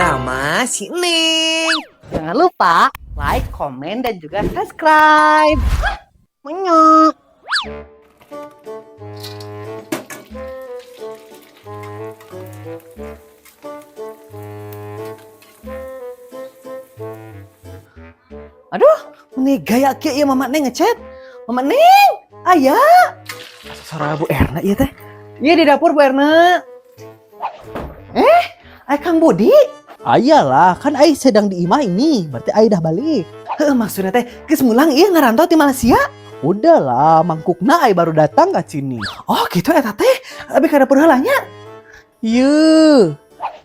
Drama si Neng. Jangan lupa like, komen, dan juga subscribe. Menyok. Aduh, meni gaya kieu ieu Mama Neng ngechat. Mama Neng, aya. Asa suara Bu Erna ieu teh. Iya di dapur Bu Erna. Eh, aya Kang Budi. Ayalah, kan Ai sedang di imah ini. Berarti Ai dah balik. Heuh, maksudnya teh geus mulang ieu ngarantau ti Malaysia. Udahlah, mangkukna Ai baru datang ke sini. Oh, gitu eta teh. Abi ka dapur heula nya. Ye.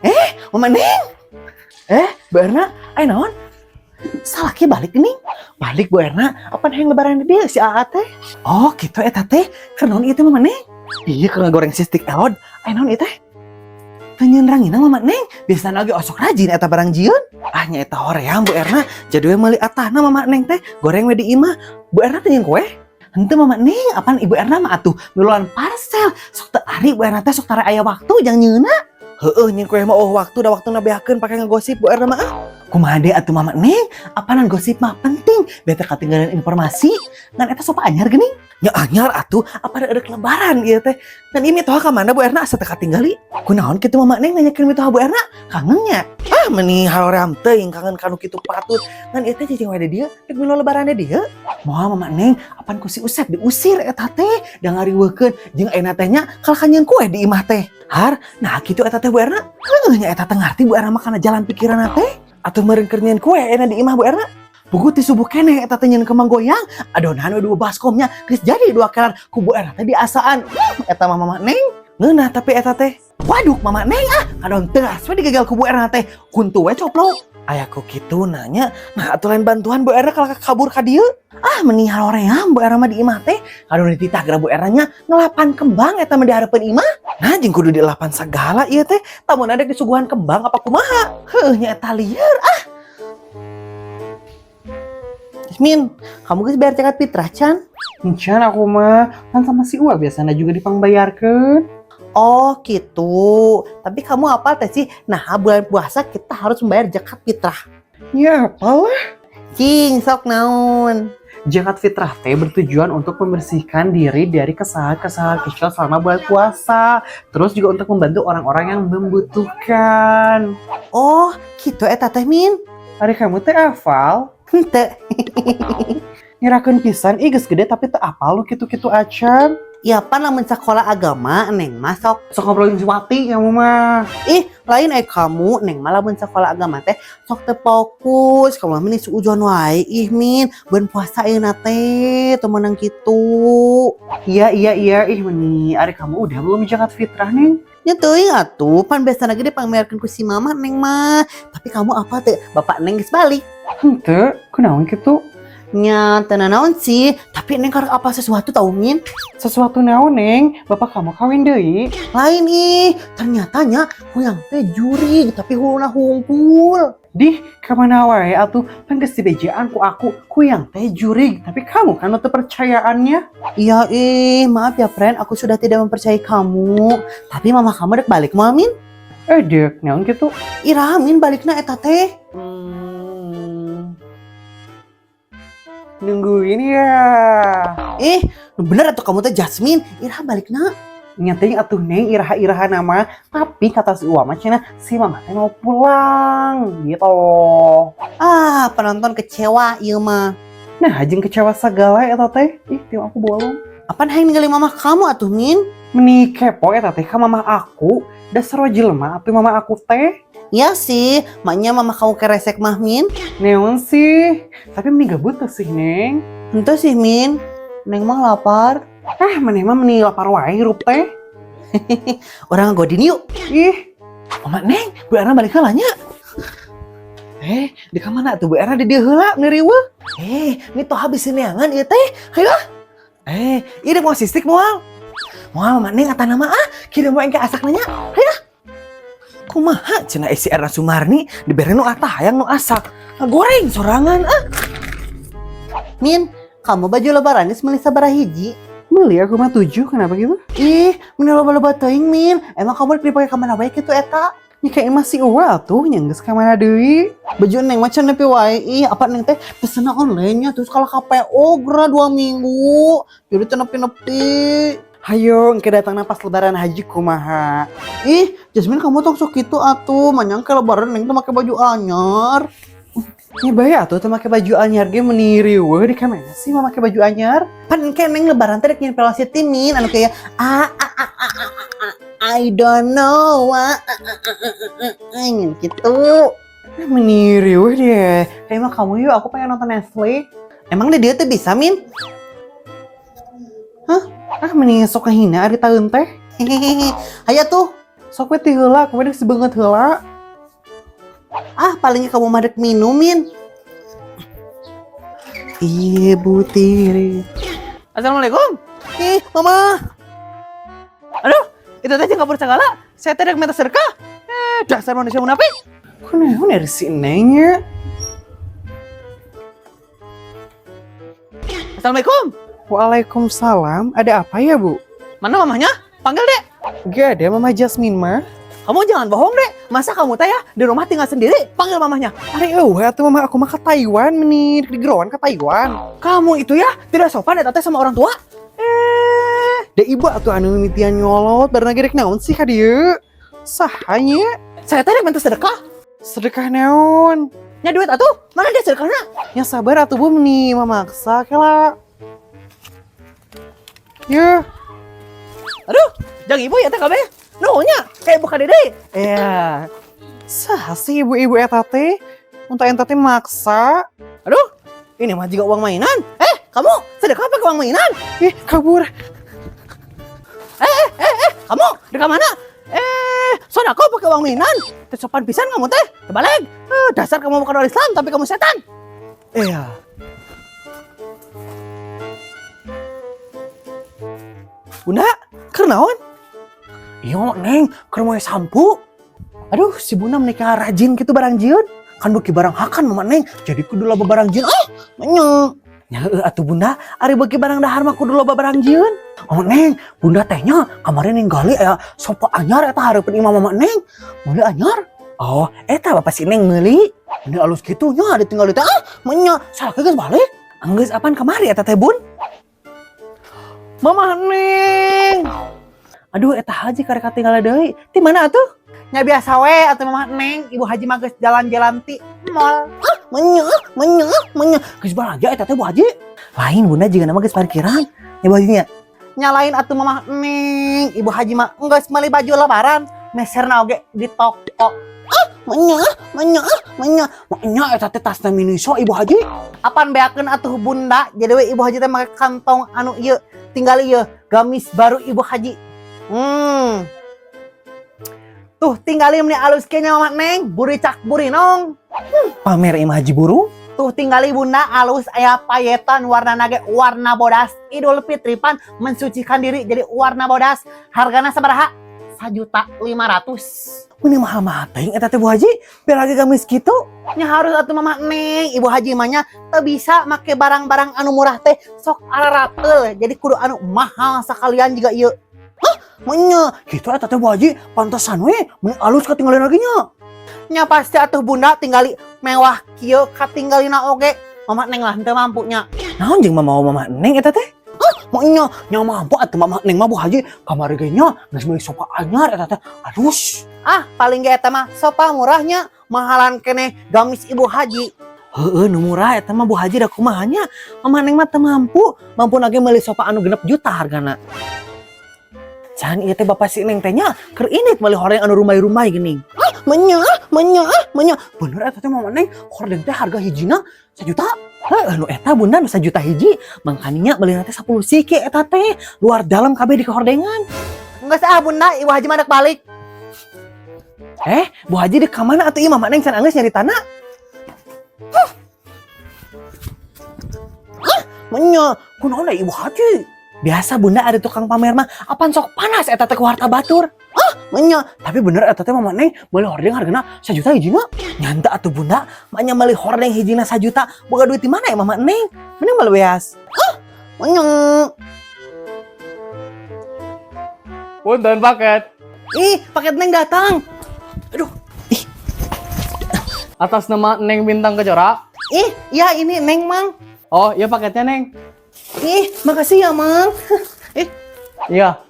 Eh, Mama Neng. Eh, Bu Erna, aya naon? Salaki balik nih. Balik Bu Erna, apa yang lebaran di dia si AA teh? Oh, gitu eta teh. Keur naon ieu teh Mama Neng? Iya, keur ngagoreng si stik elod. Aya naon ieu teh? Teu nyieun ranginang Mama Neng. Biasana oge osok rajin eta barang jieun. Ah, nya eta hoream Bu Erna. Jadi we meuli atahna Mama Neng teh, goreng we di imah. Bu Erna teh nyieun kue? Henteu Mama Neng, apaan Ibu Erna mah atuh miluan parcel. Sok teu ari Bu Erna teh sok tara aya waktu jang nyieunna. Heueuh, nyieun kue mah oh waktu da waktuna beakeun pake ngegosip Bu Erna mah ah. Kumaha deui atuh Mama Neng? Apanan gosip mah penting, biar teu katinggalan informasi. Ngan eta sopa anyar geuning. Nya anyar atuh, apa ada lebaran ieu teh. Ngan ieu mitoha ka mana Bu Erna asa teu katinggali? Kunaon kitu Mama Neng nanyakeun mitoha Bu Erna? Kangen nya? Ah, meni haroream teuing kangen kanu kitu patut. Ngan ieu teh cicing wae di dieu, rek milu lebaran di dieu. Moal Mama Neng, apan ku si Usep diusir eta teh, da ngariweukeun jeung ayeuna teh nya kalah nyieun kue di imah teh. Har, nah kitu eta teh Bu Erna. Heueuh nya eta teh ngarti Bu Erna mah kana jalan pikiranna teh. Atuh meureun keur nyieun kue ayeuna di imah Bu Erna. Puguh ti subuh keneh eta teh nyieun kembang goyang, adonan we dua baskomnya, geus jadi dua kelar ku Bu Erna teh diasaan. Eta mah Mama Neng. Ngeunah tapi eta teh. Waduh Mama Neng ah, kadon teas we digagal ku Bu Erna teh. Kuntu we coplok. Aya ku kitu nanya, nah atuh lain bantuan Bu Erna kalau kabur ka dieu. Ah, meni haroream Bu Erna mah di imah teh. Kadon dititah geura Bu Erna nya ngelapan kembang eta mah di hareupeun imah. Nah jeung kudu dielapan sagala ieu teh. Tamun ada disuguhan kembang apa kumaha? Heuh nya eta lieur ah. Min, kamu geus bayar zakat fitrah can? Encan aku mah, kan sama si Uwa biasanya juga dipangbayarkeun. Oh gitu. Tapi kamu apa teh sih? Nah bulan puasa kita harus membayar zakat fitrah. Ya apalah. Cing, sok naon. Zakat fitrah teh bertujuan untuk membersihkan diri dari kesalahan-kesalahan kecil selama bulan puasa. Terus juga untuk membantu orang-orang yang membutuhkan. Oh gitu eta teh Min. Ari kamu teh hafal? Henteu. Ngirakeun pisan ih geus gede tapi teu apal lu kitu-kitu acan. Ya pan lamun sekolah agama neng mah sok Sok ngobrolin si Wati kamu mah. Ih, lain eh kamu neng mah lamun sekolah agama teh sok teu fokus. Kamu mah meni suudzon wae ih Min, bulan puasa ayeuna teh teu meunang kitu. Iya, ih meni ari kamu udah belum zakat fitrah nih? Nya teuing atuh, pan biasana ge dipangbayarkeun ku si mama neng mah. Tapi kamu apa teh? Bapak neng geus balik. Henteu, kunaon kitu? Nya teu nanaon sih, tapi neng karek apa sesuatu tau Min? Sesuatu naon neng? Bapak kamu kawin deui? Lain ih, ternyata nya kuyang teh jurig tapi huluna hungkul. Dih, kemana wae atuh? Pan geus dibejaan ku aku, kuyang teh jurig, tapi kamu kan teu percayaannya. Iya ih, maaf ya friend, aku sudah tidak mempercayai kamu. Tapi mama kamu dek balik moal Min? Eh dek, naon kitu? Iraha Min balikna eta teh. Nungguin ya. Ih, bener atuh kamu teh Jasmine. Iraha balikna. Nya teuing atuh neng iraha-iraha nama, tapi kata si Uwa mah cenah si mama teh mau pulang gitu. Ah, penonton kecewa ieu mah. Nah, jeung kecewa segala eta teh. Ih, tim aku bolong. Apaan hayang ninggalin mama kamu atuh Min? Meni kepo eta teh ka mama aku, dasar jelema atuh mama aku teh. Iya sih, maknya mama kamu keresek mah Min. Neon sih, tapi meni gabut tuh sih neng. Henteu sih Min, neng mah lapar. Ah, maneh mah meni lapar wae hirup teh. Urang godin yuk. Ih, Mama Neng, Bu Erna balik heula nya. Eh, di kamana tuh Bu Erna di dieu heula ngeriweuh. Eh, mitoha bisi neangan ieu teh. Hayu ah. Eh, ieu mau sistik moal. Moal Mama Neng atana mah ah, kirim wae engke asak nanya. Hayu ah. Kumaha cenah si Erna Sumarni dibere nu atah hayang nu asak. Ngagoreng sorangan ah. Min, kamu baju lebaran geus meuli sabaraha hiji? Meuli aku mah 7, kenapa gitu? Ih, meni loba-loba teuing Min. Emang kamu dipake ka mana wae kitu eta? Nya kayak masih euweuh atuh nya geus ka mana deui. Baju Neng mah can nepi wae ih, apa Neng teh pesenna online nya terus kalah KPO geura 2 minggu. Jadi teu nepi-nepi. Hayo, engke datangna pas Lebaran haji kumaha? Ih, Jasmine kamu tong sok kitu atuh, manyang ke Lebaran Neng teh make baju anyar. Nya bae atuh teu make baju anyar ge meni riweuh, di ka mana sih mah make baju anyar? Pan engke Neng Lebaran teh rek nyieun velocity Min anu kayak a a a a a a I don't know a a a a a a a gitu. Nah, meni riweuh deh. Kayak mah kamu yuk, aku pengen nonton Netflix. Emang di dia tuh bisa, Min? Hah? Ah, meni sok ngahina ari taeun teh. Hehehe. Hayo tuh. Sok we ti heula, aku mah deuk sebeungeut heula. Ah, palingnya kamu mah dek minum, Min. Ibu tiri. Assalamualaikum. Ih, Mama. Aduh, itu teh jeung kabur segala. Saya teh rek minta sedekah. Eh, dasar manusia munafik. Kunaon dari si Neng nya? Assalamualaikum. Waalaikumsalam. Ada apa ya, Bu? Mana mamahnya? Panggil, Dek. Gak ada Mama Jasmine mah. Kamu jangan bohong, Dek. Masa kamu teh ya di rumah tinggal sendiri? Panggil mamahnya. Ari euweuh atuh mama aku mah ke Taiwan meni di geroan ke Taiwan. Kamu itu ya tidak sopan ya teh sama orang tua. Da ibu atuh anu mimitian nyolot bareng lagi rek naon sih ka dieu? Saha nya? Saya teh rek minta sedekah. Sedekah naon? Nya duit atuh. Mana dia sedekahnya? Ya sabar atuh Bu meni memaksa kela. Ya, Aduh, jangan ibu ya teh kabeh. Nuhunnya kayak buka dede. Iya. Saha sih ibu-ibu eta teh? Untuk eta teh maksa. Aduh, ini mah juga uang mainan. Eh, kamu sedekah pakai uang mainan? Ih, kabur. Kamu di mana? Eh, sodako pakai uang mainan. Teh sopan pisan kamu teh. Terbalik. Eh, dasar kamu bukan orang Islam tapi kamu setan. Iya. Bunda, keur naon? Iya, Neng, keur moe sampo. Aduh, si Bunda menikah rajin gitu barang jieun. Kan beuki barang hakan Mama Neng, jadi kudu loba barang jieun. Ah, menye. Nya heueuh atuh Bunda, ari beuki barang dahar mah kudu loba barang jieun. Oh Neng, Bunda teh nya kamari ninggali aya sofa anyar eta hareupeun imah Mama Neng. Meuli anyar. Oh, eta bapak si Neng meuli. Ini alus kitu nya ditinggal teh. Ah, menye, salah geus balik. Anggeus apaan kamari eta teh Bun? Mama Neng. Aduh, eta haji karek katinggal deui. Ti mana atuh? Nya biasa we atuh Mama Neng, Ibu Haji mah geus jalan-jalan ti mall. Ah, menye, menye, menye. Geus balanja eta teh Bu Haji. Lain Bunda juga nama geus parkiran. Ya Bu Haji nya. Nyalain atuh Mama Neng, Ibu Haji mah geus meuli baju Lebaran, meserna oge di toko. Ah, menye, menye, menye. Nya eta teh tasna Miniso Ibu Haji. Apaan beakeun atuh Bunda? Jadi we Ibu Haji teh make kantong anu ieu, tinggal ieu gamis baru Ibu Haji. Tuh tinggalin meni alus kieu nya Mama Neng, buricak burinong. Pamer Imah Haji burung. Tuh tinggali Bunda alus aya payetan warna nage warna bodas. Idul Fitri pan mensucikan diri jadi warna bodas. Hargana sabaraha? 1.500.000. Meni mahal-mahal teuing eta teh Bu Haji. Biar lagi gamis kitu. Nya harus atuh Mama Neng, Ibu Haji mah nya teu bisa make barang-barang anu murah teh sok ararateul. Jadi kudu anu mahal sakalian juga ieu. Hah? Menye, kitu eta teh Bu Haji pantesan we meni alus katinggalin lagi nya. Nya pasti atuh Bunda tinggali mewah kieu katinggalina oge. Mama Neng lah henteu mampu nya. Naon jeung mama Mama Neng eta teh? Hah? Menye, nya mampu atuh Mama Neng mah Bu Haji kamari ge nya geus meuli sofa anyar eta teh alus. Ah, paling ge eta mah sofa murahnya, mahalan keneh gamis Ibu Haji. Heeh, nu murah eta mah Bu Haji da kumaha nya. Mama Neng mah teu mampu, mampu nage meuli sofa anu 6 juta hargana. Can ieu teh bapak si Neng teh nya keur init meuli hordeng anu rumai-rumai geuning. Ah, menye, menye, menye. Bener eta teh Mama Neng, hordeng teh harga hijina 1 juta. Heuh, nu eta Bunda nu 1 juta hiji, mangkaninya meulina teh 10 siki eta teh. Luar dalam kabeh di kehordengan. Geus ah Bunda, Ibu Haji mah dek balik. Eh, Bu Haji di ka mana atuh ieu Mama Neng can anggeus nyari tanah? Hah? Hah? Menye, kunaon da Ibu Haji? Biasa Bunda ada tukang pamer mah, apaan sok panas eta teh ku harta batur. Ah, menye. Tapi bener eta teh Mama Neng meuli hordeng hargana 1 juta hijina. Nyanta atuh Bunda, maknya meuli hordeng hijina 1 juta, boga duit di mana ya Mama Neng? Mending meuli beas. Ah, menye. Punten paket. Ih, paket Neng datang. Aduh, Atas nama Neng Bintang Kejora. Ih, ya ini Neng, Mang. Oh, iya paketnya, Neng. Ih, makasih ya, Mang. Eh, Iya.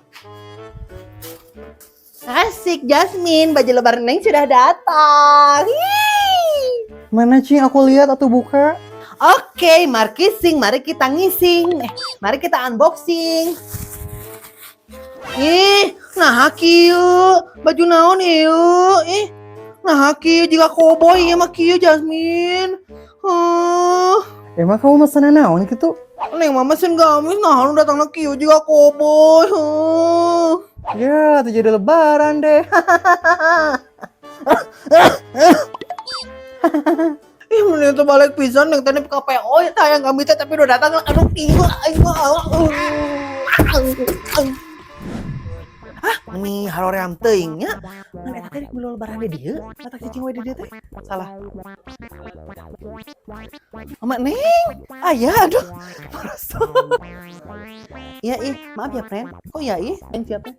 Asik, Jasmine. Baju lebaran Neng sudah datang. Ih. Mana, Cing? Aku lihat atau buka. Oke, markising, mari kita ngising. Eh, mari kita unboxing. Ih, nah kieu, baju naon ieu? Ih, nah kieu jiga koboi ieu mah kieu, Jasmine. Huh. Emang kamu mesen naon gitu? Neng mah mesen gamis, nah nu datangna kieu jiga koboi. Huh. Ya, tuh jadi lebaran deh. Ih, mending tuh balik pisan neng tadi KPO ya tayang kami teh, tapi udah datang, aduh kieu aing mah. Ah, meni haroream teuing nya. Ngan eta teh belum lebaran di dieu, matak cicing we di dieu teh. Salah. Mama Neng, ayah, aduh. Merasa. Iya ih, maaf ya, friend. Kok iya ih? Neng siapa?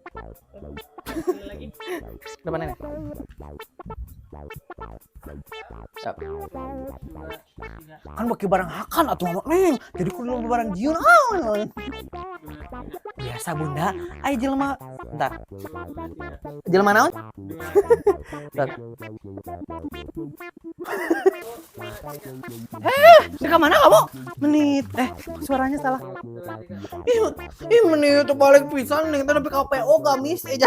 Depan nenek. Siap. Kan bagi barang hakan atuh Mama Neng. Jadi kudu lebaran jieun ah. Biasa, Bunda, ai jelema. Bentar. Jelema naon? Bentar. Ke mana kamu? Menit. Eh, suaranya salah. Ih, ih, meni teu balik pisan neng teh nepi ka PO gamis eh.